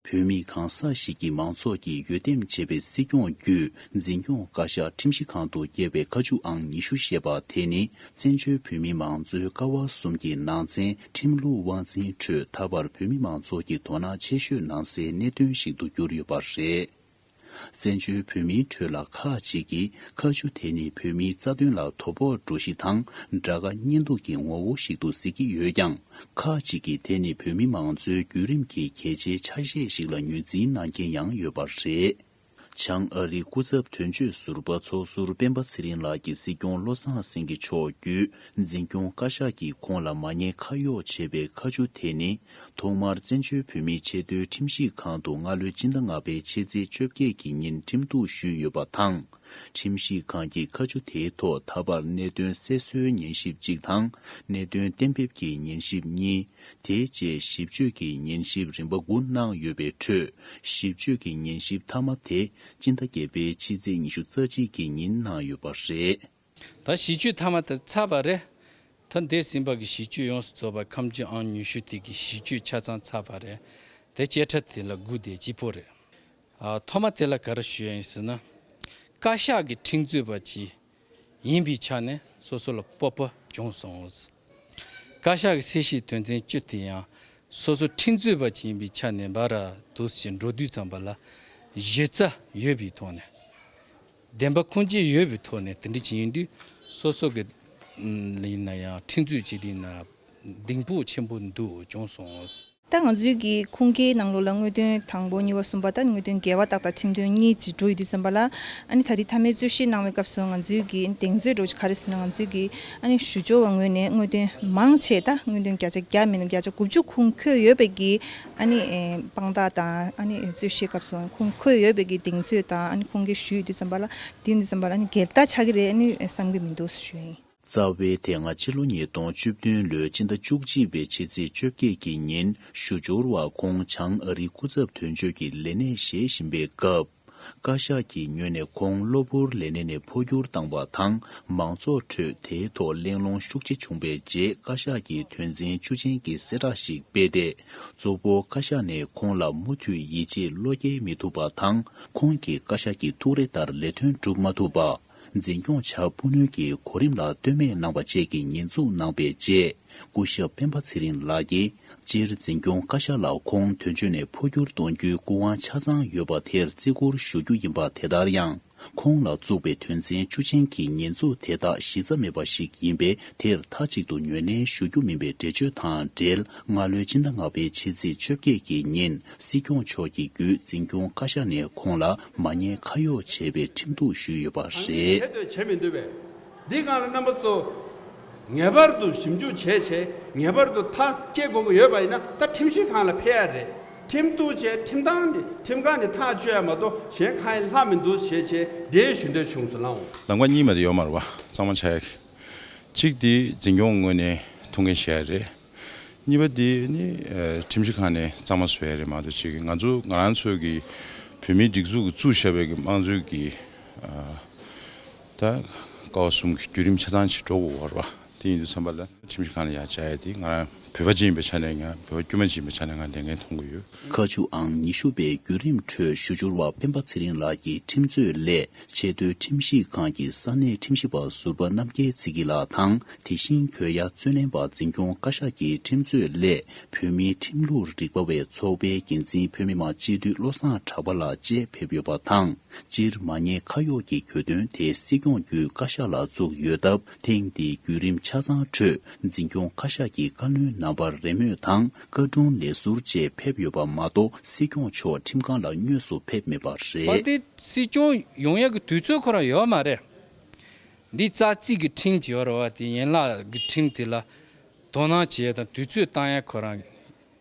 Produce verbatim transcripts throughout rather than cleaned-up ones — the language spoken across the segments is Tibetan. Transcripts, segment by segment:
བོད་མི་གང་ཟག་ཞིག་གིས་མང་ཚོགས་ཀྱིས་འོས་འདེམས་བྱས་པའི་སྲིད་སྐྱོང་བརྒྱུད་འཛིན་སྐྱོང་བཀའ་ཤག་ཁྲིམས་ཞིབ་ཁང་དུ་བསྐྱལ་བའི་ཁ་མཆུ་ཨང་ཉི་ཤུ་ཞེས་པ་དེ་ནི། བཙན་བྱོལ་བོད་མི་མང་གཙོའི་ཀ་བ་གསུམ་གྱི་ནང་ཚན་ཁྲིམས་ལུགས་དབང་འཛིན་ཁྲོད་ད་བར་བོད་མི་མང་ཚོགས་ཀྱིས་དོ་སྣང་ཆེ་ཤོས་གནང་སའི་གནད་དོན་ཞིག་ཏུ་གྱུར་ཡོད་པ་རེད། བཙན་བྱོལ་བོད་མིའི་ཁྲོད་ལ་ཁག་ཅིག་གིས་ཁ་མཆུ་དེ་ནི་བོད་མིའི་རྩ་དོན་ལ་དོ་ཕོག་འགྲོ་གཞི་དང་དགྲ་དགའ་གཉེན་སྡུག་གི་ངོ་བོ་ཞིག་ཏུ་གཟིགས་ཀྱི་ཡོད་ཀྱང་། ཁག་ཅིག་གིས་དེ་ནི་བོད་མི་མང་གཙོའི་བརྒྱུད་རིམ་གྱི་གལ་ཆེའི་ཆ་ཤས་ཤིག་ལ་ངོས་འཛིན་གནང་མཁན་ཡང་ཡོད་པ་རེད། བྱང་ཨ་རིའི་སྐུ་ཚབ་དོན་གཅོད་ཟུར་པ་ཚོགས་ཟུར་སྤེན་པ་ཚེ་རིང་ལགས་ཀྱིས་སྲིད་སྐྱོང་བློ་བཟང་སེང་གེ་མཆོག་བརྒྱུད་འཛིན་སྐྱོང་བཀའ་ཤག་གིས་ཁོང་ལ་མ་ཉེས་ཁ་གཡོགས་བྱས་པའི་ཁ་མཆུ་དེ་ནི། ཐོག་མར་བཙན་བྱོལ་བོད་མིའི་ཆེས་མཐོའི་ཁྲིམས་ཞིབ་ཁང་དུ་སྔ་ལོའི་སྤྱི་ཟླ་ལྔ་པའི་ཕྱི་ཚེས་བཅོ་བརྒྱད་ཀྱི་ཉིན་ཁྲིམས་གཏུག་ཞུས་ཡོད་པ་དང་། ཁྲིམས་ཞིབ་ཁང་གིས་ཁ་མཆུ་དེའི་ཐོག་ད་བར་གནད་དོན་གསལ་བཟོའི་ཉན་ཞིབ་གཅིག་དང་། གནད་དོན་གཏན་འབེབས་ཀྱི་ཉན་ཞིབ་གཉིས། དེ་རྗེས་ཞིབ་དཔྱོད་ཀྱི་ཉན་ཞིབ་རིམ་པ་དགུ་གནང་ཡོད་པའི་ཁྲོད། ཞིབ་དཔྱོད་ཀྱི་ཉན་ཞིབ་མཐའ་མ་དེ་སྤྱི་ཟླ་བརྒྱད་པའི་ཕྱི་ཚེས་ཉི་ཤུ་རྩ་གཅིག་གི་ཉིན་གནང་ཡོད་པ་རེད། ད་ཞིབ་དཔྱོད་མཐའ་མ་དེ་ཚར་བ་རེད། ད་འདས་ཟིན་པ་གི་ཞིབ་དཔྱོད་ཡོངས་སུ་རྫོགས་པ་ཁ་མཆུ་ཨང་ཉི་ཤུ་དེ་གི་ཞིབ་དཔྱོད་ཆ་ཚང་ཚར་བ་རེད། དེ་བཅད་ཁྲ་དེ་ལ་དགུ་དེ་གཅིག་པོ་རེད། ཨ། ཐོག་མ་དེ་ལ་ག་རེ་ཞུ་ཡ་ཡིན་ཟེར་ན། བཀའ་ཤག་གི་ཁྲིམས་རྩོད་པ་ཅིག་ཡིན་པའི་ཆ་ནས་སོ་སོ་ལ་སྤོབས་པ་བྱུང་སོང་། བཀའ་ཤག་གི་གསལ་བཤད་དོན་ཚན་བཅུ་དེ་ཡང་སོ་སོ་ཁྲིམས་རྩོད་པ་ཅིག་ཡིན་པའི་ཆ་ནས་འབའ་ར་འདུག་ཅིག་འགྲོ་དུས་ཙམ་པ་ལ་གཞི་རྩ་ཡོད་པའི་ཐོག་ནས། བདེན་པ་ཁུངས་སྐྱེལ་ཡོད་པའི་ཐོག་ནས་དེ་འདྲ་ཅིག་ཡིན་དུས་སོ་སོ་གི་ཨམ་ལ་ཡིན་ན་ཡང་ཁྲིམས་རྩོད་བྱེད་དུས་ན་གདེང་སྤོབས་ཆེན་པོ་འདུག་བྱུང་སོང་། ད་ང་ཚོའི་གི་ཁུངས་སྐྱེལ་ནང་ལོགས་ལ་དངོས་དོན་དང་པོ་གཉིས་པ་གསུམ་པ་ད་དངོས་དོན་འགལ་བ་ཏག་ཏག་ཁྲིམས་དོན་གཉིས་ཅིག་འགྲོ་ཡོད་དུས་ཙམ་པ་ལ། ཨ་ནི་ད་རེས་མཐའ་མའི་རྩོད་གཞི་གནང་བའི་སྐབས་སུ་ང་ཚོའི་གི་གདེང་ཚོད་འགྲོ་ག་རེ་ཟེར་ན། ང་ཚོའི་གི་ཨ་ནི་ཞུ་སྦྱོར་བ་ངོས་ནས་དངོས་དོན་མང་ཆེ་ད་དངོས་དོན་བརྒྱ་ཆ་བརྒྱ་མིན་ན་བརྒྱ་ཆ་དགུ་བཅུ་ཁུངས་འཁྱོལ་ཡོད་པའི་གི་ཨ་ནི་ཨེ་དཔང་རྟགས་དང་ཨ་ནི་རྩོད་གཞིའི་སྐབས་སུ་ཁུངས་འཁྱོལ་ཡོད་པའི་གི་གདེང་ཚོད་དང་ཨ་ནི་ཁུངས་སྐྱེལ་ཞུས་ཡོད་དུས་ཙམ་པ་ལ་དེ་ཡིན་དུས་ཙམ་པ་ལ་ཨ་ནི་འགལ་ཟླ་ཆགས་ཀྱི་རེད་ཨ་ནི་བསམ་གྱི་མི་འདུག་ཞུ་ཡིན། རྩ་བའི་དེ་སྔ་ཕྱི་ལོ་ཉིས་སྟོང་བཅུ་བདུན་ལོའི་སྤྱི་ཟླ་བཅུ་གཅིག་པའི་ཕྱི་ཚེས་བཅོ་བརྒྱད་ཀྱི་ཉིན་ཞུ་སྦྱོར་བ་ཁོང་བྱང་ཨ་རིའི་སྐུ་ཚབ་དོན་གཅོད་ཀྱི་ལས་གནས་བཞེས་བཞིན་པའི་སྐབས། བཀའ་ཤག་གི་ངོས་ནས་ཁོང་གློ་བུར་ལས་གནས་ནས་འཕོ་འགྱུར་བཏང་བ་དང་མང་ཚོགས་ཁྲོད་དེའི་ཐོག་གླེང་སློང་ཤུགས་ཆེ་བྱུང་བའི་རྗེས་བཀའ་ཤག་གིས་དོན་ཚན་བཅུ་ཅན་གྱི་གསལ་བསྒྲགས་ཤིག་སྤེལ་ཏེ། གཙོ་བོ་བཀའ་ཤག་ནས་ཁོང་ལ་མུ་མཐུད་ཡིད་ཆེས་བློ་སྐྱེལ་མི་ཐུབ་པ་དང་ཁོང་གིས་བཀའ་ཤག་གི་ཐུགས་རེ་ལྟར་ལས་དོན་སྒྲུབ་མ་ཐུབ་པ། འཛིན་སྐྱོང་བྱ་སྤུ་ནུས་ཀྱི་གོ་རིམ་ལ་ལྟོས་མེད་གནང་བ་བཅས་ཀྱི་ཉེས་འཛུགས་གནང་བའི་རྗེས། སྐུ་ཞབས་སྤེན་པ་ཚེ་རིང་ལགས་ཀྱིས་སྤྱིར་འཛིན་སྐྱོང་བཀའ་ཤག་ལ་ཁོང་དོན་གཅོད་ནས་འཕོ་འགྱུར་གཏོང་རྒྱུའི་སྐུ་དབང་ཆ་ཚང་ཡོད་པ་དེར་བརྩི་བཀུར་ཞུ་རྒྱུ་ཡིན་པ་དེ་ལྟར་ཡང་། ཁོང་ལ་བཙུགས་པའི་དོན་ཚན་བཅུ་ཅན་གྱི་ཉེས་འཛུགས་དེ་དག་གཞི་རྩ་མེད་པ་ཞིག་ཡིན་པས་དེར་མཐའ་གཅིག་ཏུ་ངོས་ལེན་ཞུ་རྒྱུ་མིན་པའི་འགྲེལ་བརྗོད་དང་འབྲེལ། སྔ་ལོའི་སྤྱི་ཟླ་ལྔ་པའི་ཕྱི་ཚེས་བཅོ་བརྒྱད་ཀྱི་ཉིན། སྲིད་སྐྱོང་མཆོག་གིས་བརྒྱུད་འཛིན་སྐྱོང་བཀའ་ཤག་ནས་ཁོང་ལ་མ་ཉེས་ཁ་གཡོགས་བྱས་པའི་ཁྲིམས་གཏུག་ཞུས་ཡོད་པ་རེད། བྱེད་འདོད་བྱེད་མི་འདོད་པས། འདི་སྒང་ལ་རྣམ་པ་ཚོ་ངེས་པར་དུ་ཞིབ་འཇུག་བྱས་བྱས་ངེས་པར་དུ་ཐག་བཅད་དགོས་ཀྱི་ཡོད་པ་ཡིན་ན་ད་ཁྲིམས་ཞིབ་ཁང་ལ་ཕེབས་ཡ་རེད། ཁྲིམས་གཏུག་བྱས་ཁྲིམས་ཐང་ནས་ཁྲིམས་ཁང་ནས་ཐག་གཅོད་ཡ་མ་གཏོགས་གཞན་གང་ཡང་ལྷག་མི་འདུག་ཞེས་བྱས་འདི་ཞུ་འདོད་བྱུང་སོང་ལགས། ལམ་ཁ་གཉིས་མ་དེ་ཡོད་མ་རེད་བ། གཙང་མ་ཆགས་ཡ་གི། གཅིག་དེ་འཛིན་སྐྱོང་ངོས་ནས་ཐུགས་འགན་བཞེས་ཡ་རེད། གཉིས་པ་དེ་ནི་ཨ་ཁྲིམས་ཞིབ་ཁང་ནས་གཙང་མ་བཟོ་ཡ་རེད་མ་གཏོགས་ཅིག་ང་ཚོ་ང་རང་ཚོའི་གི་བོད་མིའི་སྒྲིག་འཛུགས་ཀྱིས་བཙུགས་བཞག་པའི་གི་དམངས་གཙོའི་གི་ཨ་ད་ཀ་བ་གསུམ་གྱི་བརྒྱུད་རིམ་ཆ་ཚང་ཅིག་འགྲོ་དགོས་པ་རེད་བ། དེ་ཡིན་དུས་ཙམ་པ་ལ་ཁྲིམས་ཞིབ་ཁང་ལ་ཡར་བཅར་ཡ་དེ་ང་རང་བོད་པ་ཅིག་ཡིན་པའི་ཆ་ནས་ང་བོད་པ་དཀྱུས་མ་ཅིག་ཡིན་པའི་ཆ་ནས་ང་ལས་འགན་མཐོང་གི་ཡོད། ཁ་མཆུ་ཨང་ཉི་ཤུ་པའི་བརྒྱུད་རིམ་ཁྲོད་ཞུ་སྦྱོར་བ་སྤེན་པ་ཚེ་རིང་ལགས་ཀྱིས་ཁྲིམས་རྩོད་སླད་ཆེས་མཐོའི་ཁྲིམས་ཞིབ་ཁང་གི་ས་གནས་ཁྲིམས་ཞིབ་པ་ཟུར་པ་རྣམ་རྒྱལ་ཚེ་སྐྱིད་ལགས་དང་། དེ་བཞིན་གྱོད་ཡ་རྩོད་ལེན་པ་འཛིན་སྐྱོང་བཀའ་ཤག་གི་ཁྲིམས་རྩོད་སླད་བོད་མིའི་ཁྲིམས་ལུགས་རིག་པ་བའི་ཚོགས་པའི་འགན་འཛིན་བོད་མི་མང་སྤྱི་འཐུས་བློ་བཟང་གྲགས་པ་ལགས་བཅས་ཕེབས་ཡོད་པ་དང་། སྤྱིར་མ་ཉེས་ཁ་གཡོགས་ཀྱི་གྱོད་དོན་དེ་སྲིད་སྐྱོང་བརྒྱུད་བཀའ་ཤག་ལ་བཙུགས་ཡོད་སྟབས། ཐེངས་འདིའི་བརྒྱུད་རིམ་ཆ་ཚང་ཁྲོད་འཛིན་སྐྱོང་བཀའ་ཤག་གི་བཀའ་བློན་རྣམ་པར་རེས་མོས་དང་བཀའ་དྲུང་ལས་ཟུར་བཅས་ཕེབས་ཡོད་པ་མ་གཏོགས། སྲིད་སྐྱོང་མཆོག་ཁྲིམས་ཁང་ལ་དངོས་སུ་ཕེབས་མེད་པ་རེད། བ་དེ་སྲིད་སྐྱོང་ཡོང་ཡག་གི་དུས་ཚོད་ཁོ་རང་ཡོད་མ་རེད། འདི་རྩ་རྩིས་ཀྱི་ཁྲིམས་ཀྱི་ཡོད་རེད་བ། དེ་ཡན་ལག་གི་ཁྲིམས་དེ་ལ་དོ་སྣང་བྱེད་ཡ་དང་དུས་ཚོད་བཏང་ཡ་ཁོ་རང་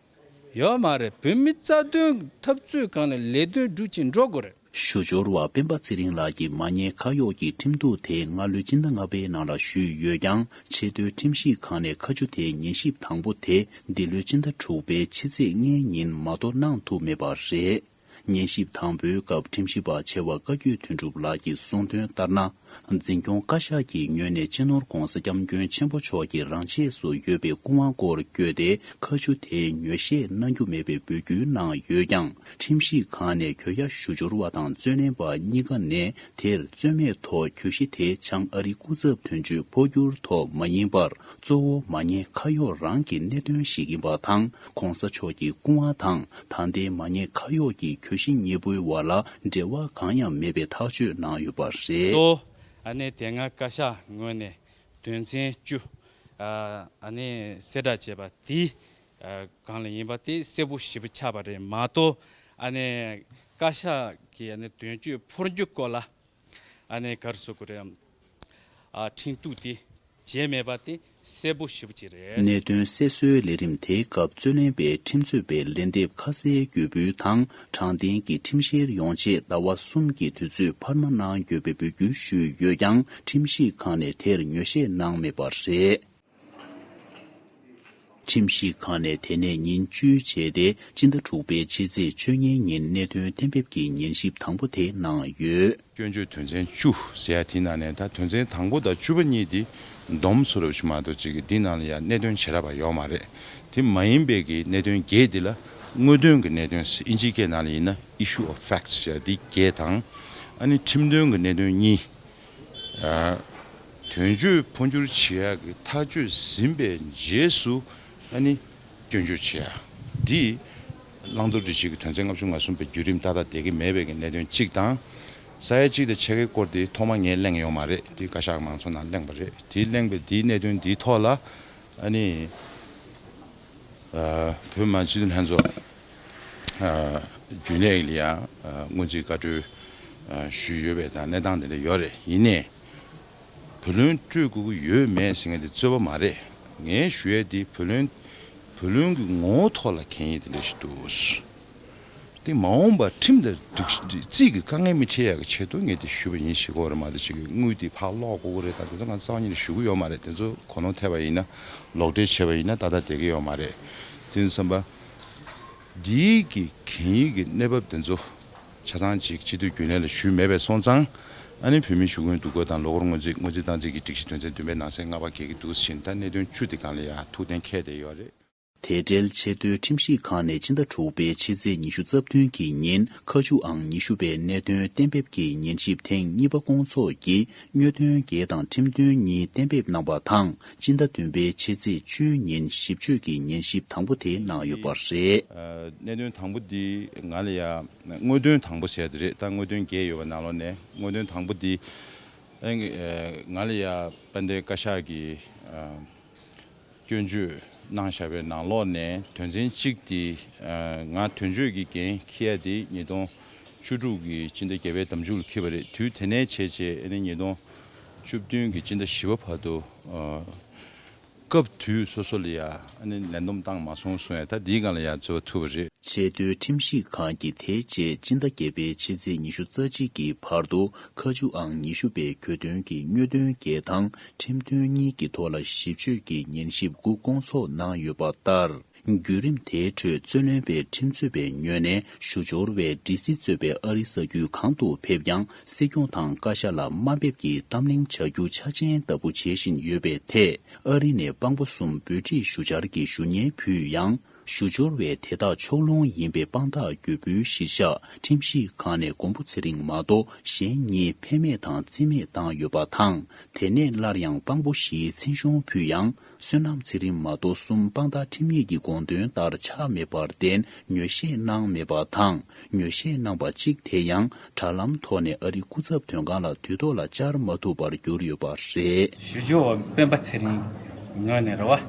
ཡོད་མ་རེད། བོད་མི་རྩ་དོན་འཐབ་རྩོད་སྒང་ནས་ལས་དོན་སྒྲུབ་ཅིང་འགྲོ་དགོས་རེད། ཞུ་སྦྱོར་བ་སྤེན་པ་ཚེ་རིང་ལགས་ཀྱིས་མ་ཉེས་ཁ་གཡོགས་ཀྱི་ཁྲིམས་གཏུག་དེ་སྔ་ལོའི་སྤྱི་ཟླ་ལྔ་པའི་ནང་ལ་ཞུས་ཡོད་ཀྱང་། ཆེས་མཐོའི་ཁྲིམས་ཞིབ་ཁང་ནས་ཁ་མཆུ་དེའི་ཉན་ཞིབ་དང་པོ་དེ་འདི་ལོའི་སྤྱི་ཟླ་དྲུག་པའི་ཕྱི་ཚེས་ལྔའི་ཉིན་མ་གཏོགས་གནང་ཐུབ་མེད་པ་རེད། ཉན་ཞིབ་དང་པོའི་སྐབས་ཁྲིམས་ཞིབ་པ་ཆེ་བ་བཀའ་བརྒྱུད་དོན་གྲུབ་ལགས་ཀྱིས་གསུངས་དོན་ལྟར་ན། འཛིན་སྐྱོང་བཀའ་ཤག་གི་ངོས་ནས་སྤྱི་ནོར་༧གོང་ས་༧སྐྱབས་མགོན་ཆེན་པོ་མཆོག་གི་རང་ཆས་སུ་ཡོད་པའི་སྐུ་དབང་སྐོར་བཀོད་དེ་ཁ་མཆུ་དེ་ཉོ་བཤད་གནང་རྒྱུ་མེད་པའི་འབོད་སྐུལ་གནང་ཡོད་ཀྱང་། ཁྲིམས་ཞིབ་ཁང་ནས་གྱོད་ཡ་ཞུ་སྦྱོར་བ་དང་རྩོད་ལེན་པ་གཉིས་ཀ་ནས་དེར་རྩོད་མེད་ཐོག་གྱོད་གཞི་དེ་བྱང་ཨ་རིའི་སྐུ་ཚབ་དོན་གཅོད་འཕོ་འགྱུར་ཐོག་མ་ཡིན་པར། གཙོ་བོ་མ་ཉེས་ཁ་གཡོག་རང་གི་གནད་དོན་ཞིག་ཡིན་པ་དང་། ྋགོང་ས་མཆོག་གི་སྐུ་དབང་དང་ད་ལྟའི་མ་ཉེས་ཁ་གཡོག་གི་གྱོད་གཞི་གཉིས་པོའི་བར་ལ་འབྲེལ་བ་གང་ཡང་མེད་པའི་ཐག་གཅོད་གནང་ཡོད་པ་རེད། གཙོ་བོ་ཨ་ནེ་དེ་སྔ་བཀའ་ཤག་ངོས་ནས་དོན་ཚན་བཅུ། ཨ་ནེ་གསལ་བསྒྲགས་བྱས་པ་དེ་སྒང་ལ་ཡིན་པ་དེ་གསལ་པོ་ཞེ་པོ་ཆགས་པ་རེད་མ་གཏོགས། ཨ་ནེ་བཀའ་ཤག་གི་ཨ་ནེ་དོན་གཅོད་འཕོ་འགྱུར་སྐོར་ལ། ཨ་ནེ་ག་རེ་ཟེར་དགོས་རེད། ཨ་ཁྲིམས་གཏུག་དེ་བྱས་མེད་པ་དེ་གསལ་པོ་ཞེ་པོ་ཅིག་རེད། གནད་དོན་སེལ་གསོའི་ལས་རིམ་དེའི་སྐབས་རྩོད་ལེན་པས་ཁྲིམས་རྩོད་པའི་ལན་འདེབས་ཁ་གསལ་བརྒྱུད་འབུལ་དང་། དྲང་བདེན་གྱི་ཁྲིམས་བཤེར་ཡོང་ཆེད་ཟླ་བ་གསུམ་གྱི་དུས་ཚོད་འཕར་མ་གནང་དགོས་པའི་འབོད་སྐུལ་ཞུས་ཡོད་ཀྱང་། ཁྲིམས་ཞིབ་ཁང་ནས་དེར་ངོས་བཞེས་གནང་མེད་པ་རེད། ཁྲིམས་ཞིབ་ཁང་ནས་དེ་ནས་ཉིན་བཅུའི་རྗེས་ཏེ་སྤྱི་ཟླ་དྲུག་པའི་ཕྱི་ཚེས་བཅུ་གཉིས་ཉིན་གནད་དོན་གཏན་འབེབས་ཀྱི་ཉན་ཞིབ་དང་པོ་དེ་གནང་ཡོད། སྐྱོན་བརྗོད་དོན་ཚན་བཅུ་ཟེར་ཡ་དེའི་ནང་ནས། ད་དོན་ཚན་དང་པོ་དང་བཅུ་པ་གཉིས་དེ་སྡོམ་ཚུ་རབ་ཞུ་མ་གཏོགས་ཅིག་གི་འདི་ནང་ལ་ཡ་གནད་དོན་བྱེ་བྲག་པ་ཡོད་མ་རེད། དེ་མ་ཡིན་པའི་གི་གནད་དོན་བརྒྱད་འདི་ལ་དངོས་དོན་གྱི་གནད་དོན་ཟེར། ཨིན་ཇིའི་སྐད་ནང་ལ་ཡིན་ན་issue of facts ཟེར་ཡ་འདི་བརྒྱད་དང་། ཨ་ནི་ཁྲིམས་དོན་གྱི་གནད་དོན་གཉིས། ཨ། དོན་གཅོད་འཕོ་འགྱུར་བྱེད་ཡག་གི་ཐག་གཅོད་ཟིན་པའི་རྗེས་སུ་ཨ་ནི་སྐྱོན་བརྗོད་བྱེད་ཡག་འདི་བླང་དོར་སྒྲིག་གཞི་གི་དོན་ཚན་ལྔ་བཅུ་ང་གསུམ་པའི་བརྒྱུད་རིམ་ཏག་ཏག་བསྡད་ཀྱི་མེད་པའི་གི་གནད་དོན་གཅིག་དང་། ས་ཡ་གཅིག་དང་ཕྱེད་ཀའི་སྐོར་དེ་ཐོག་མ་ངས་གླེང་ཡོད་མ་རེད། དེ་བཀའ་ཤག་མང་ཚོགས་ནང་གླེང་པ་རེད། དེ་གླེང་པའི་དེའི་གནད་དོན་འདིའི་ཐོག་ལ་ཨ་ནི། ཨ། བོད་མི་མང་སྤྱི་འཐུས་ལྷན་ཚོགས། ཨ། རྒྱུན་ལས་ལ་ཡང་། ཨ། སྔོན་རྩིས་བཀའ་འཁྲོལ། ཨ། ཞུས་ཡོད་པའི་ད་གནས་སྟངས་དེ་འདྲ་ཡོད་རེད། ཡིན་ནའི་བུ་ལོན་སྤྲོད་དགོས་ཀྱི་ཡོད་མེད་ཟེར་མཁན་དེ་རྩོད་པ་མ་རེད། ངས་ཞུ་ཡས་དེ་བུ་ལོན། བུ་ལོན་གྱི་ངོ་བོ་ཐོག་ལ་གན་ཡིག་དེ་འདྲ་ཞིག་འདུག་དེ་མ་འོངས་པར་ཁྲིམས་དང་སྒྲིག་རྩིས་ཀྱི་དཀའ་ངལ་མི་འཕྲད་ཡག་གི་ཆེད་དུ་ངས་དེ་ཞུས་པ་ཡིན་ཞུ་གི་ཡོད་རེད་མ་གཏོགས། ཅིག་གི་དངུལ་དེ་ཕར་སློག་དགོས་ཀྱི་རེད་ད། དེ་ཚོ་ང་རྩ་བ་ཉིད་ནས་ཞུ་གི་ཡོད་མ་རེད། དེ་ཚོ་གོ་ནོར་ཐེབས་པ་ཡིན་ན། ལོག་འགྲེལ་བྱས་པ་ཡིན་ན་ཏག་ཏག་བསྡད་ཀྱི་ཡོད་མ་རེད། དེ་ཡིན་དུས་ཙམ་པ། འདིའི་གི་གན་ཡིག་གི་གནས་བབ་དེ་ཚོ་ཆ་ཚང་ཅིག་སྤྱི་འཐུས་རྒྱུན་ལས་ལ་ཞུས་མེད་པ་སོང་ཙང་། ཨ་ནི་བོད་མིའི་ཞུ་སྐུལ་འདུ་འགོད་དང་ལོ་འཁོར་སྔོན་རྩིས། སྔོན་རྩིས་སྟངས་འཛིན་གྱི་སྒྲིག་གཞི་དོན་ཚན་བདུན་པའི་ནང་གསེས་ལྔ་པ་འགལ་གྱི་འདུག་ཟེར་བཞིན། ད་གནད་དོན་བཅུ་དེ་སྒང་ལ་ཡ་ཐུགས་གཏན་འཁེལ་བསྡད་ཡོད་རེད། དེ་འབྲེལ་ཆེས་མཐོའི་ཁྲིམས་ཞིབ་ཁང་ནས་སྤྱི་ཟླ་དྲུག་པའི་ཕྱི་ཚེས་ཉི་ཤུ་རྩ་བདུན་གྱི་ཉིན་ཁ་མཆུ་ཨང་ཉི་ཤུ་པའི་གནད་དོན་གཏན་འབེབས་ཀྱི་ཉན་ཞིབ་ཐེངས་གཉིས་པ་སྐོང་ཚོགས་ཀྱིས། དངོས་དོན་བརྒྱད་དང་ཁྲིམས་དོན་གཉིས་གཏན་འབེབས་གནང་པ་དང་། སྤྱི་ཟླ་བདུན་པའི་ཕྱི་ཚེས་བཅུའི་ཉིན་ཞིབ་དཔྱོད་ཀྱི་ཉན་ཞིབ་དང་པོ་དེ་གནང་ཡོད་པ་རེད། ཨ། གནད་དོན་དང་པོ་འདི་ང་ལ་ཡ། དངོས་དོན་དང་པོ་ཟེར་དེ་རེད། ད་དངོས་དོན་བརྒྱད་ཡོད་པ་ནང་ལོགས་ནས་དངོས་དོན་དང་པོ་འདི། ཨ། ང་ལ་ཡ་དཔལ་ལྡན་བཀའ་ཤག་གིས། ཨ། སྐྱོན་བརྗོད་གནང་བཞག་པའི་ནང་ལོགས་ནས་དོན་ཚན་གཅིག་དེ། ཨ། ང་དོན་གཅོད་ཀྱི་འགན་འཁྱེར་ཡ་དེ་ཉིས་སྟོང་བཅུ་དྲུག་གི་སྤྱི་ཟླ་བརྒྱད་པའི་ཟླ་མཇུག་ལ་འཁྱེར་བ་རེད། དུས་དེ་ནས་བྱས་བྱས་ཨ་ནི་ཉིས་སྟོང་བཅུ་བདུན་གྱི་སྤྱི་ཟླ་བཞི་པ་བར་དུ། ཨ། སྐབས་དུས་སོ་སོ་ལ་ཡ་ཨ་ནི་ལས་བསྡོམས་བཏང་མ་སོང་གསུངས་ཡ། ད་འདིའི་སྒང་ལ་ཡ་རྩོད་པ་ཐུག་པ་རེད། ཆེས་མཐོའི་ཁྲིམས་ཞིབ་ཁང་གིས་དེའི་རྗེས་སྤྱི་ཟླ་བརྒྱད་པའི་ཕྱི་ཚེས་ཉི་ཤུ་རྩ་གཅིག་གི་བར་དུ་ཁ་མཆུ་ཨང་ཉི་ཤུ་པའི་གྱོད་དོན་གྱི་དངོས་དོན་བརྒྱད་དང་ཁྲིམས་དོན་གཉིས་ཀྱི་ཐོག་ལ་ཞིབ་དཔྱོད་ཀྱི་ཉན་ཞིབ་དགུ་སྐོང་ཚོགས་གནང་ཡོད་པ་ལྟར། བརྒྱུད་རིམ་དེའི་ཁྲོད་རྩོད་ལེན་པས་ཁྲིམས་རྩོད་པའི་ངོས་ནས་ཞུ་སྦྱོར་བས་ཌི་སི་གཙོས་པའི་ཨ་རིའི་ས་ཁུལ་གང་དུ་ཕེབས་ཀྱང་སྲིད་སྐྱོང་དང་བཀའ་ཤག་ལ་དམའ་འབེབས་ཀྱི་གཏམ་གླེང་བྱ་རྒྱུ་ཆ་ཆེན་ལྟ་བུ་བྱེད་བཞིན་ཡོད་པའི་ཐད། ཨ་རི་ནས་དཔང་པོ་གསུམ་འབོད་ཁྲིད་ཞུ་འཆར་གྱི་ཞུ་སྙན་ཕུལ་ཡང་། ཞུ་སྦྱོར་བས་དེ་དག་ཕྱོགས་ལྷུང་ཡིན་པའི་དཔང་རྟགས་གྱོད་དཔེའི་གཞིར་བཞག་ཁྲིམས་ཞིབ་ཁང་ནས་མགོན་པོ་ཚེ་རིང་མ་གཏོགས་གཞན་གཉིས་ཕན་མེད་དང་རྩིས་མེད་བཏང་ཡོད་པ་དང་། དེ་ནས་སླར་ཡང་དཔང་པོ་བཞིའི་མཚན་གཞུང་ཕུལ་ཡང་། བསོད་ནམས་ཚེ་རིང་མ་གཏོགས་གསུམ་དཔང་རྟགས་ཁྲིམས་ཡིག་གི་དགོངས་དོན་ལྟར་ཆགས་མེད་པར་བརྟེན་ངོས་བཞེས་གནང་མེད་པ་དང་། ངོས་བཞེས་གནང་པ་གཅིག་དེ་ཡང་དྲ་ལམ་ཐོག་ནས་ཨ་རིའི་སྐུ་ཚབ་དོན་ཁང་ལ་དུས་ཐོག་ལ་བཅར་མ་ཐུབ་པར་གྱུར་ཡོད་པ་རེད། ཞུ་སྦྱོར་བ་སྤེན་པ་ཚེ་རིང་ངོས་ནས་རེད་བ།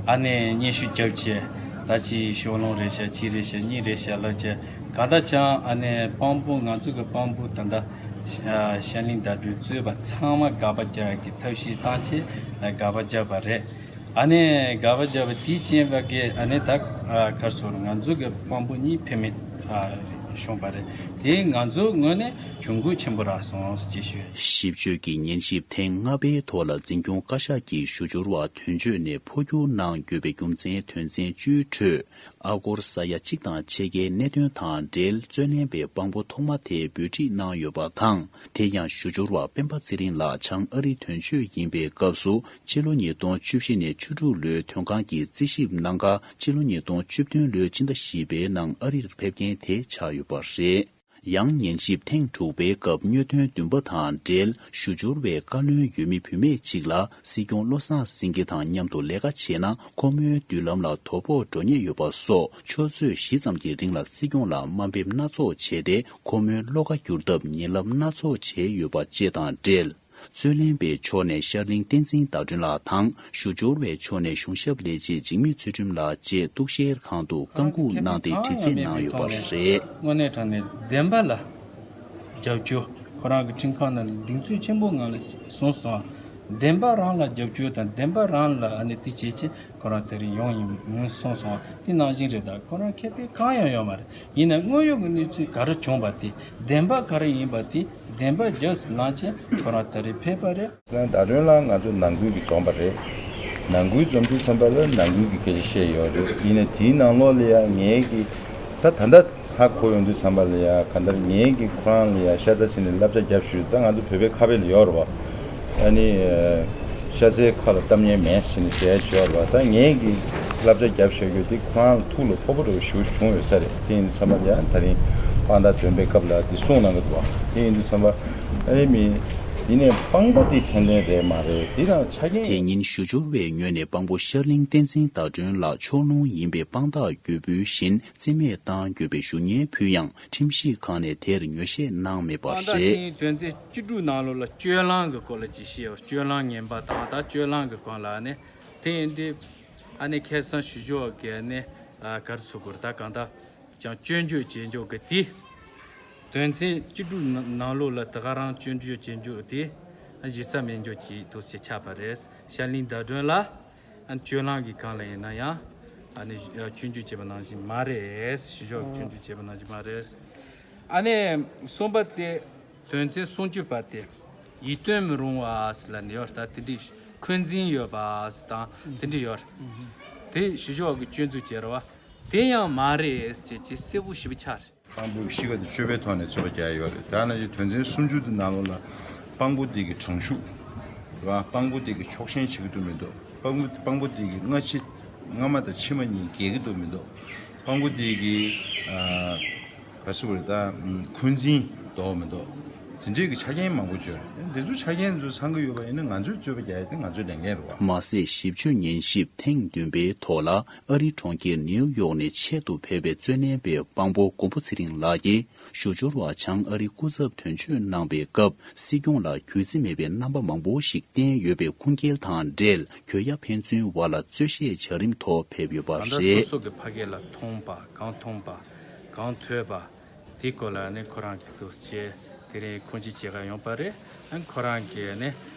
ཨ་ནེ་སྙན་ཞུ་རྒྱབ་བྱས། ད་ཅི་ཤོག་ལོང་རེད་ཤག་གཅིག་རེད་ཤག་གཉིས་རེད་ཤག་ལབ་བྱས། གང་ལྟར་ཀྱང་ཨ་ནེ་དཔང་པོ་ང་ཚོ་གི་དཔང་པོ་ད་ལྟ་ཤར་གླིང་བརྡ་སྤྲོད་གཙོས་པ་ཚང་མ་དགག་པ་རྒྱག་གི་ཐབས་ཤེས་བཏང་བྱས་དགག་པ་བརྒྱབ་པ་རེད། ཨ་ནེ་དགག་པ་བརྒྱབ་པ་དེའི་རྐྱེན་པ་གིས་ཨ་ནེ་ད་ག་རེ་ཟེར་ང་ཚོ་གི་དཔང་པོ་གཉིས་ཕན་མེད། ཨ། བྱུང་བ་རེད། དེ་ང་ཚོའི་ངོས་ནས་གྱོང་གུད་ཆེན་པོ་རག་སོང་ཞེས་ཞུ། ཞིབ་དཔྱོད་ཀྱི་ཉན་ཞིབ་ཐེངས་ལྔ་པའི་ཐོག་ལ་འཛིན་སྐྱོང་བཀའ་ཤག་གིས་ཞུ་སྦྱོར་བ་དོན་གཅོད་ནས་འཕོ་འགྱུར་གནང་དགོས་པའི་རྒྱུ་མཚན་དོན་ཚན་བཅུའི་ཁྲོད། ཨ་སྒོར་ས་ཡ་གཅིག་དང་ཕྱེད་ཀའི་གནད་དོན་དང་འབྲེལ་རྩོད་ལེན་པའི་དཔང་པོ་ཐོག་མ་དེ་འབོད་ཁྲིད་གནང་ཡོད་པ་དང་། དེ་ཡང་ཞུ་སྦྱོར་བ་སྤེན་པ་ཚེ་རིང་ལགས་བྱང་ཨ་རི་དོན་གཅོད་ཡིན་པའི་སྐབས་སུ། ཕྱི་ལོ་ཉིས་སྟོང་བཅུ་བཞི་ནས་བཅུ་དྲུག་ལོའི་དོན་ཁང་གི་རྩིས་ཞིབ་གནང་ཁ། ཕྱི་ལོ་ཉིས་སྟོང་བཅུ་བདུན་ལོའི་སྤྱི་ཟླ་བཞི་པའི་ནང་ཨ་རིར་ཕེབས་མཁན་དེ་ཆགས་ཡོད་པ་རེད། ཡང་ཉན་ཞིབ་ཐེངས་དྲུག་པའི་སྐབས་དངོས་དོན་བདུན་པ་དང་འབྲེལ་ཞུ་སྦྱོར་བའི་བཀའ་བློན་འོས་མི་བུད་མེད་ཅིག་ལ་སྲིད་སྐྱོང་བློ་བཟང་སེང་གེ་དང་མཉམ་དུ་ལས་ཀ་བྱས་ན་ཁོ་མོའི་མདུན་ལམ་ལ་དོ་ཕོག་འགྲོ་ཉེན་ཡོད་པ་སོགས། ཆུ་ཚོད་བཞི་ཙམ་གྱི་རིང་ལ་སྲིད་སྐྱོང་ལ་དམའ་འབེབས་སྣ་ཚོགས་བྱས་ཏེ། ཁོ་མོའི་བློ་ཁ་བསྒྱུར་ཐབས་ཉེ་ལམ་སྣ་ཚོགས་བྱས་ཡོད་པ་བཅས་དང་འབྲེལ། རྩོད་ལེན་པའི་ཕྱོགས་ནས་ཤར་གླིང་བསྟན་འཛིན་ཟླ་སྒྲོན་ལགས་དང་། ཞུ་སྦྱོར་བའི་ཕྱོགས་ནས་གཞུང་ཞབས་ལས་བྱེད་འཇིགས་མེད་ཚུལ་ཁྲིམས་ལགས་བཅས་གཏུག་བཤེར་ཁང་དུ་བཀའ་འགུག་གནང་སྟེ་དྲི་རྩད་གནང་ཡོད་པ་རེད། དངོས་གནས་དྲང་གནས་བདེན་པ་ལ་རྒྱབ་སྐྱོར། ཁོ་རང་གི་ཁྲིམས་ཁང་ནང་ལ་གདེང་ཚོད་ཆེན་པོ་ངང་ལ་གསུངས་སོང་། བདེན་པ་རང་ལ་རྒྱབ་སྐྱོར་དང་བདེན་པ་རང་ལ་ཨ་ནི་དེ་བྱེད་ཆེད་ཁོ་རང་དེ་རིང་ཡོང་ཡིན་གསུངས་སོང་། དེ་ནང་བཞིན་རེད། ད་ཁོ་རང་ཁེ་ཕན་གང་ཡང་ཡོད་མ་རེད། ཡིན་ན་དངོས་ཡོད་ཀྱི་གནས་ཚུལ་ག་རེ་བྱུང་བ་དེ། བདེན་པ་ག་རེ་ཡིན་པ་དེ། བདེན་པ་རྒྱབ་ལངས་བྱས་ཁོ་རང་ད་རེས་ཕེབས་པ་རེད། ཟླ་སྒྲོན་ལགས་ང་ཚོ་ནང་ཁུལ་གྱི་འཛོམས་པ་རེད། ནང་ཁུལ་འཛོམས་དུས་ཙམ་པ་ལ་ནང་ཁུལ་གྱི་སྐད་ཆ་བཤད་ཡོད་རེད། ཡིན་ནའི་དེའི་ནང་ལོགས་ལ་ཡང་ངས་ཀྱི་ད་ད་ལྟ་ཧ་གོ་ཡོང་དུས་ཙམ་པ་ལ་ཡང་གང་ལྟར་ངས་ཀྱི་ཁོ་རང་ལ་ཡང་ཤ་ཚ་བྱས་ནས་བསླབ་བྱ་རྒྱབ་ཞུས། ད་ང་ཚོ་བོད་པའི་ཁ་དཔེ་ལ་ཡོད་རེད་བ། ཨ་ནི་ཤ་ཚའི་ཁ་ལ་གཏམ་ངན་མེད་ཟེར་ནས་ཟེར་ཡ་ཡོད་རེད་བ། ད་ངས་ཀྱི་བསླབ་བྱ་རྒྱབ་བཞག་རྒྱུ་དེ་ཁོ་རང་ལ་ཐུགས་ལ་ཕོག་པོ་འདྲ་བོ་ཞེ་པོ་ཞིག་བྱུང་ཡོད་ས་རེད། དེ་ཡིན་དུས་ཙམ་པ་ལ་ཡང་ད་རིང་དཔང་རྟགས་འདོན་པའི་སྐབས་ལ་འདི་གསུངས་གནང་གི་འདུག་བ། དེ་ཡིན་དུས་ཙམ་པ་ཨ་ནི་མི་ཡིན་ནའི་དཔང་པོ་དེ་མཚན་ལྡན་རེད་མ་རེད། དེ་དང་ཆ་རྐྱེན། དེ་ཉིན་ཞུ་སྦྱོར་བའི་ངོས་ནས་དཔང་པོ་ཤར་གླིང་བསྟན་འཛིན་ཟླ་སྒྲོན་ལགས་ཕྱོགས་ལྷུང་ཡིན་པའི་དཔང་རྟགས་འགོད་འབུལ་བཞིན་རྩིས་མེད་བཏང་དགོས་པའི་ཞུ་སྙན་ཕུལ་ཡང་ཁྲིམས་ཞིབ་ཁང་ནས་དེར་ངོས་བཞེས་གནང་མེད་པ་རེད། དོན་ཚན་བཅུ་དྲུག་ནང་ལོགས་ལ་སྤྱོད་ལམ་གྱི་སྐོར་ལ་ཅིག་བཤད་ཡོད། སྤྱོད་ལམ་ངན་པ་དང་ད་སྤྱོད་ལམ་གྱི་སྐོར་ལ་ནི་དེ་ཡིན་དུས་ཨ་ནི་ཁ་སང་ཞུ་སྦྱོར་གྱི་ནི་ག་རེ་ཟེར་དགོས་རེད། ད་གང་ལྟར་ཀྱང་སྐྱོན་བརྗོད་བྱེད་འཇོག་གི་དེ། དོན་ཚན་བཅུ་དྲུག་ནང་ལོགས་ལ་དེ་ག་རང་སྐྱོན་བརྗོད་བྱེད་འཇོག་དེ་གཞི་རྩ་མེད་འཇོག་ཅིག་འདུག་ཅེས་ཆགས་པ་རེད། ཤར་གླིང་ཟླ་སྒྲོན་ལགས། ཨ་ནི་སྤྱོད་ལམ་གྱི་སྒང་ལ་ཡིན་ན་ཡང་ཨ་ནི་སྐྱོན་བརྗོད་བྱས་པ་ནང་བཞིན་མ་རེད། ཞུ་སྦྱོར་སྐྱོན་བརྗོད་བྱས་པ་ནང་བཞིན་མ་རེད། ཨ་ནི་གསུམ་པ་དེ། དོན་ཚན་སུམ་ཅུ་པ་དེ་ཡིད་རྟོན་མི་རུང་བ་ཟེར་ལབ་ནས་ཡོད་རེད། ད་དེ་འདྲའི་འཁོན་འཛིན་ཡོད་པ་ཟེར་དང་དེ་འདྲ་ཡོད་རེད། དེ་ཞུ་སྦྱོར་གྱི་སྐྱོན་འཛུགས་བྱས་རེད་བ། དེ་ཡང་མ་རེད་ཅེས་ཅེས་གསལ་པོ་ཞེ་པོ་ཆགས་རེད། དཔང་པོའི་གཤིས་ཀ་དེ་སྤྱོད་པའི་ཐོག་ནས་རྩོད་པ་རྒྱག་ཡོད་རེད། ད་ནང་བཞིན་དོན་ཚན་སུམ་ཅུ་དེ་ནང་ལོགས་ལ་དཔང་པོ་དེ་གི་དྲང་ཤུགས་རེད་བ། དཔང་པོ་དེ་གི་ཕྱོགས་ཞེན་བྱེད་ཀྱི་འདུག་མི་འདུག་དཔང་པོ་དཔང་པོ་དེ་གི་སྔ་ཕྱི་སྔ་མ་དང་ཕྱི་མ་གཉིས་འགལ་གྱི་འདུག་མི་འདུག་དཔང་པོ་དེ་གི་ཨ། ག་རེ་ཟེར་དགོས་རེད། ད་འཁོན་འཛིན་འདུག་མི་འདུག་དེ་འདྲའི་གི་ཆ་རྐྱེན་མང་པོ་ཡོད་རེད། འདི་ཚོ་ཆ་རྐྱེན་ཚོ་ཚང་གི་ཡོད་པ་ཡིན་ན་ང་ཚོས་རྩོད་པ་རྒྱག་ཡ་དེ་ང་ཚོའི་ལས་འགན་རེད་བ། མ་ཟད་ཞིབ་དཔྱོད་ཉན་ཞིབ་ཐེངས་བདུན་པའི་ཐོག་ལ་ཨ་རི་གྲོང་ཁྱེར་ནིའུ་ཡོག་ནས་ཆེད་དུ་ཕེབས་པའི་རྩོད་ལེན་པའི་དཔང་པོ་མགོན་པོ་ཚེ་རིང་ལགས་ཀྱིས། ཞུ་སྦྱོར་བ་བྱང་ཨ་རི་སྐུ་ཚབ་དོན་གཅོད་གནང་པའི་སྐབས། སྲིད་སྐྱོང་ལ་གུས་བརྩི་མེད་པའི་རྣམ་པ་མང་པོ་ཞིག་བསྟན་ཡོད་པའི་ཁུངས་སྐྱེལ་དང་འབྲེལ། གྱོད་ཡ་ཕན་ཚུན་བར་ལ་རྩོད་བཤད་བྱ་རིམ་ཐོག་ཕེབས་ཡོད་པ་ད་ལྟ་རེད། སོ་སོ་གི་ཕ་སྐད་ལ་མཐོང་པ། གང་མཐོང་པ། གང་ཐོས་པ། དེའི་སྐོར་ལ་ནི་ཁོ་རང་གི་འདུག་ཅེས་དེ་རིང་ཁུངས་སྐྱེལ་བྱེད་ག་ཡོང་པ་རེད། ཨ་ནི་ཁོ་རང་གིས་ནི་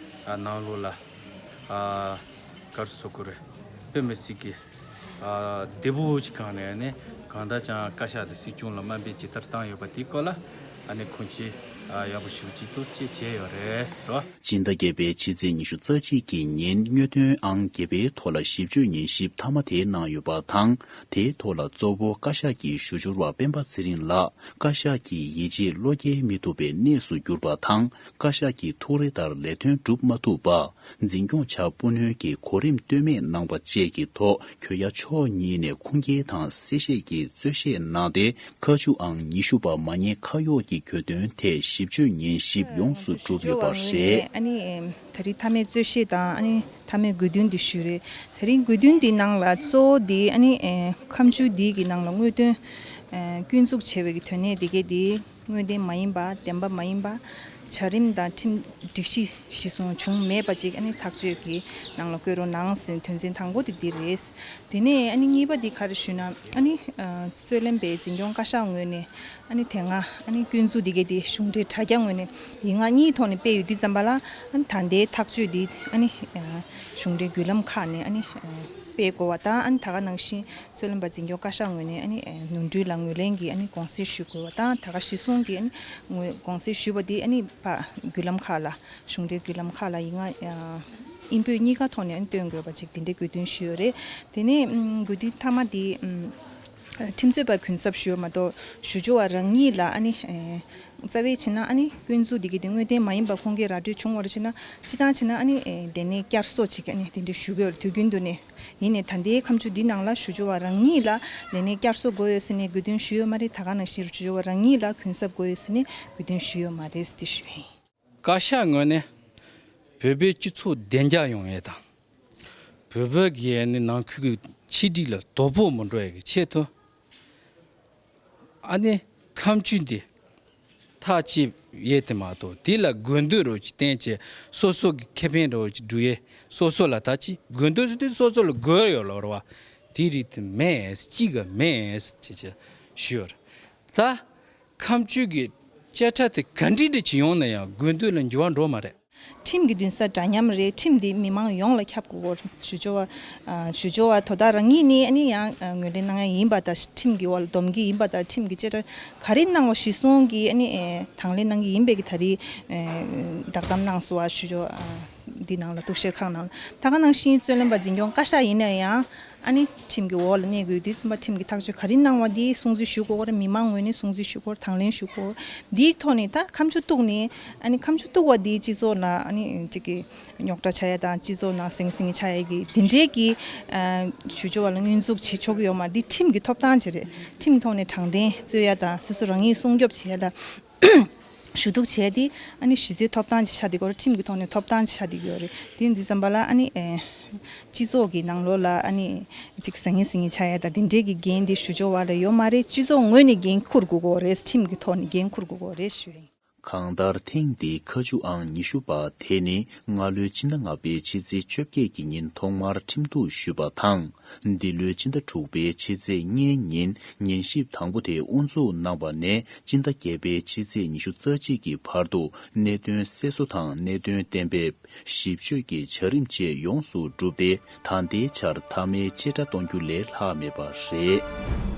ཨ་ནང་ལོགས་ལ་ཨ་ག་རེ་ཟེར་དགོས་རེད། དཔེ་མི་སྲིད་ཀྱི་ཨ་བདེ་པོ་ཅིག་གང་ནས་ནི་གང་ལྟར་ཀྱང་བཀའ་ཤག་དང་སྲིད་སྐྱོང་ལ་དམའ་འབེབས་ཇི་ལྟར་བཏང་ཡོད་པ་དེའི་སྐོར་ལ་ཨ་ནི་ཁུངས་སྐྱེལ་ཨ་ཡག་པོ་ཞེ་པོ་ཅིག་འདུག་ཅེས་བྱས་ཡོད་རེད་ཟེར་བ། སྤྱི་ཟླ་བརྒྱད་པའི་ཕྱི་ཚེས་ཉི་ཤུ་རྩ་གཅིག་གི་ཉིན་དངོས་དོན་ཨང་བརྒྱད་པའི་ཐོག་ལ་ཞིབ་དཔྱོད་ཉན་ཞིབ་མཐའ་མ་དེ་གནང་ཡོད་པ་དང་། དེའི་ཐོག་ལ་གཙོ་བོ་བཀའ་ཤག་གི་ཞུ་སྦྱོར་བ་སྤེན་པ་ཚེ་རིང་ལགས་བཀའ་ཤག་གི་ཡིད་ཆེས་བློ་འགེལ་མི་ཐུབ་པའི་གནས་སུ་གྱུར་པ་དང་། བཀའ་ཤག་གི་ཐུགས་རེ་ལྟར་ལས་དོན་སྒྲུབ་མ་ཐུབ་པ། འཛིན་སྐྱོང་བྱ་སྤུ་སྣོན་གྱི་གོ་རིམ་ལྟོས་མེད་གནང་པ་བཅས་ཀྱི་ཐོག་གྱོད་ཡ་ཕྱོགས་གཉིས་ནས་ཁུངས་སྐྱེལ་དང་གསལ་བཤད་ཀྱི་རྩོད་བཤད་གནང་སྟེ། ཁ་མཆུ་ཨང་ཉི་ཤུ་པ་མ་ཉེས་ཁ་གཡོགས་ཀྱི་གྱོད་དོན་ཐད་ཞིབ་དཔྱོད་ཉན་ཞིབ་ཡོངས་སུ་གྲུབ་ཡོད་པ་རེད། ཨ་ནི་ད་རེས་མཐའ་མའི་རྩོད་གཞི་དང་ཨ་ནི་མཐའ་མའི་དགོས་འདུན་དེ་ཞུས་རེད། ད་རིང་དགོས་འདུན་དེའི་ནང་ལ་གཙོ་བོ་དེ་ཨ་ནི་ཁ་མཆུ་འདི་གི་ནང་ལ་དངོས་དོན་སྐྱོན་འཛུགས་བྱས་པའི་གི་དོན་གནད་དེ་གའི་དེ་དངོས་བདེན་མ་ཡིན་པ། བདེན་པ་མ་ཡིན་པ། བྱ་རིམ་དང་ཁྲིམས་སྒྲིག་གཞི་གཞི་བཟུང་བྱུང་མེད་པ་ཅིག་ཨ་ནི་ཐག་གཅོད་ཀྱི་ནང་ལ་བཀོད་རོགས་གནང་ཟེར་དོན་ཚན་དང་པོ་དེ་འདི་རེད། དེ་ནས་ཨ་ནི་གཉིས་པ་འདི་ག་རེ་ཞུས་ན། ཨ་ནི་རྩོད་ལེན་པའི་འཛིན་སྐྱོང་བཀའ་ཤག་ངོས་ནས་ཨ་ནི་དེ་སྔ་ཨ་ནི་སྐྱོན་འཛུགས་འདི་གའི་དེ་གཞུང་འབྲེལ་དྲ་རྒྱ་ངོས་ནས་ཡིག་ངག་གཉིས་ཐོག་ནས་སྤེལ་ཡོད་དུས་ཙམ་པ་ལ། ཨ་ནི་ད་ལྟའི་ཐག་གཅོད་འདི་ཨ་ནི་གཞུང་འབྲེལ་བརྒྱུད་ལམ་ཁག་ནས་ཨ་ནི་ སྤེལ་དགོས་པ་དང་། ཨ་ནི་ད་ག་ནང་བཞིན་རྩོད་ལེན་པ་འཛིན་སྐྱོང་བཀའ་ཤག་ངོས་ནས་ཨ་ནི་ནོར་འཁྲུལ་ལ་ངོས་ལེན་གྱི་ཨ་ནི་དགོངས་སེལ་ཞུ་དགོས་པ་དང་། ད་ག་གཞི་བཟུང་གི་ཨ་ནི་ངོས་དགོངས་སེལ་ཞུས་པ་དེ་ཨ་ནི་ཕར་བརྒྱུད་ལམ་ཁག་ལ། གཞུང་འབྲེལ་བརྒྱུད་ལམ་ཁག་ལ་ཡིན་ན་ཨིན་བོད་གཉིས་ཀ་ཐོག་ནས་ཨ་ནི་སྟོན་དགོས་པ་ཅིག་དེ་འདྲའི་དགོས་འདུན་ཞུས་ཡོད་རེད། དེ་ནས་དགོས་འདུན་མཐའ་མ་དེ། ཁྲིམས་རྩོད་པ་གུན་གསབ་ཞུ་ཡོད་མ་གཏོགས། ཞུ་སྦྱོར་བ་རང་ཉིད་ལ་ཨ་ནི་རྩ་བའི་བྱས་ན་ཨ་ནི་སྐྱོན་འཛུགས་འདི་གི་དེ་དངོས་བདེན་མ་ཡིན་པ་ཁོང་གིས་ར་སྤྲོད་བྱུང་བར་བྱས་ན། སྤྱིར་བཏང་བྱས་ན་ཨ་ནི་ལས་གནས་བསྐྱར་གསོ་ཅིག་ཨ་ནི་དེ་འདྲ་ཞུ་དགོས་རེད། དུས་རྒྱུན་དུ་ནས། ཡིན་ནའི་ད་ལྟའི་ཁ་མཆུ་འདི་ནང་ལ་ཞུ་སྦྱོར་བ་རང་ཉིད་ལ་ལས་གནས་བསྐྱར་གསོ་དགོས་ཡོད་ཟེར་ནས་དགོས་འདུན་ཞུ་ཡོད་མ་རེད། ད་ག་ནང་བཞིན་ཞུ་སྦྱོར་བ་རང་ཉིད་ལ་གུན་གསབ་དགོས་ཡོད་ཟེར་ནས་དགོས་འདུན་ཞུ་ཡོད་མ་རེད་ཟེར་ཏེ་ཞུ་ཡིན། བཀའ་ཤག་ངོས་ནས་བོད་པའི་སྤྱི་ཚོགས་བདེ་འཇགས་ཡོང་ཡས་དང་། བོད་པ་གི་ནི་ནང་ཁུལ་གྱི་ཆིག་སྒྲིལ་ལ་དོ་ཕོག་མི་འགྲོ་ཡས་ཀྱི་ཆེད་དུ། ཨ་ནི་ཁ་མཆུ་འདི་ཐག་བཅད་ཡས་དེ་མ་གཏོགས། དེ་ལ་དགོས་འདོད་རོ་ཅིག་བསྟན་བྱས་སོ་སོ་གི་ཁེ་ཕན་རོ་ཅིག་སྒྲུབ་ཡས། སོ་སོ་ལ་ད་ཅི་དགོས་འདོད་ཟེར་དུས་སོ་སོ་ལ་དགོས་ཡོད་ལོ་ར་བ། དེ་རིགས་དེ་མེད། གཅིག་ག་མེད་ཅེས་བྱས་ཞུ་ཡོད་རེད། ད་ཁ་མཆུ་གི་བཅད་ཁྲ་དེ་ག་འདྲི་འདྲི་བྱེད་ཡོང་ན་ཡང་དགོས་འདོད་ལ་འགྱུར་བ་འགྲོ་མ་རེད། ཁྲིམས་ཀྱི་འདུན་ས་འདྲ་མཉམ་རེད། ཁྲིམས་འདི་མི་མང་ཡོངས་ལ་ཁྱབ་དགོས། ཞུ་སྦྱོར་བ། ཞུ་སྦྱོར་བ་དོ་བདག་རང་ཉིད་ནི་ཨ་ནི་ཡང་ངོས་ལེན་གནང་ཡ་ཡིན་པ་དང་། ཁྲིམས་ཀྱི་འོག་ལ་འདོམས་ཀྱི་ཡིན་པ་དང་། ཁྲིམས་ཀྱི་བཅད་ཁྲ་ག་རེ་གནང་བ་གཞིར་བཟུང་གིས་ཨ་ནི་དང་ལེན་གནང་གི་ཡིན་པའི་གི་ད་རེས་བསྒྲགས་གཏམ་གནང་སོང་བ། ཞུ་སྦྱོར་འདི་ནང་ལ། གཏུག་བཤེར་ཁང་ནང་ལ། ད་ག་ནང་བཞིན་རྩོད་ལེན་པ་འཛིན་སྐྱོང་བཀའ་ཤག་ཡིན་ན་ཡང་ཨ་ནི་ཁྲིམས་ཀྱི་འོག་ལ་གནས་དགོས། དུས་ཙམ་པ་ཁྲིམས་ཀྱི་ཐག་གཅོད་ག་རེ་གནང་བ་འདི་སྲུང་བརྩི་ཞུ་དགོས་རེད། མི་མང་ངོས་ནས་སྲུང་བརྩི་ཞུ་དགོས་རེད། དང་ལེན་ཞུ་དགོས་རེད། འདིའི་ཐོག་ནས་ད་ཁ་མཆུ་གཏུགས་ནས། ཨ་ནི་ཁ་མཆུ་གཏུགས་པ་འདི་སྤྱི་ཚོགས་ལ་ཨ་ནི་ཅིག་གི་རྙོག་དྲ་ཆགས་ཡ་དང་། སྤྱི་ཚོགས་ནང་ཟིང་ཟིང་ཆགས་ཡ་གི་དེ་འདྲའི་གི་ཞུ་སྦྱོར་བ་ལ་སྐྱོན་འཛུགས་བྱེད་ཆོག་གི་ཡོད་མ་རེད། འདི་ཁྲིམས་ཀྱི་ཐོབ་ཐང་ཅིག་རེད། ཁྲིམས་ཐོག་ནས་དྲང་བདེན་རྩོད་ཡ་དང་། སོ་སོ་རང་ཉིད་སྲུང་སྐྱོབ་བྱེད་ཡ་ལ་ཞུ་གཏུག་བྱས་ཏེ་ཨ་ནི་གཞི་རྩའི་ཐོབ་ཐང་ཅིག་ཆགས་བསྡད་ཀྱི་ཡོད་རེད། ཁྲིམས་ཀྱི་ཐོག་ནས་ཐོབ་ཐང་ཅིག་ཆགས་བསྡད་ཀྱི་ཡོད་རེད། དེ་ཡིན་དུས་ཙམ་པ་ལ་ཨ་ནི་ཨེ་སྤྱི་ཚོགས་ཀྱི་ནང་ལོགས་ལ་ཨ་ནི་ཅིག་ཟང་ངེ་ཟིང་ངེ་ཆགས་ཡ་དང་དེ་འདྲའི་གི་འགན་དེ་ཞུ་སྦྱོར་བ་ལ་ཡོད་མ་རེད། སྤྱི་ཚོགས་ངོས་ནས་འགན་འཁུར་དགོས་ཀྱི་ཡོད་རེད། ཁྲིམས་ཀྱི་ཐོག་ནས་འགན་འཁུར་དགོས་ཀྱི་ཡོད་རེད་ཞུ་ཡིན། གང་ལྟར་ཐེངས་འདིའི་ཁ་མཆུ་ཨང་ཉི་ཤུ་པ་དེ་ནི་སྔ་ལོའི་ཕྱི་ཟླ་ལྔ་པའི་ཕྱི་ཚེས་བཅོ་བརྒྱད་ཀྱི་ཉིན་ཐོག་མར་ཁྲིམས་གཏུག་ཞུས་པ་དང་། འདི་ལོའི་ཕྱི་ཟླ་དྲུག་པའི་ཕྱི་ཚེས་ལྔའི་ཉིན་ཉན་ཞིབ་དང་པོ་དེ་དབུ་འཛུགས་གནང་བ་ནས་སྤྱི་ཟླ་བརྒྱད་པའི་ཕྱི་ཚེས་ཉི་ཤུ་རྩ་གཅིག་གི་བར་དུ་གནད་དོན་སེལ་གསོ་དང་གནད་དོན་གཏན་འབེབས། ཞིབ་དཔྱོད་ཀྱི་བྱ་རིམ་བཅས་ཡོངས་སུ་གྲུབ་སྟེ། ད་ལྟའི་ཆར་མཐའ་མའི་བཅད་ཁྲ་གཏོང་རྒྱུ་ལས་ལྷག་མེད་པ་རེད།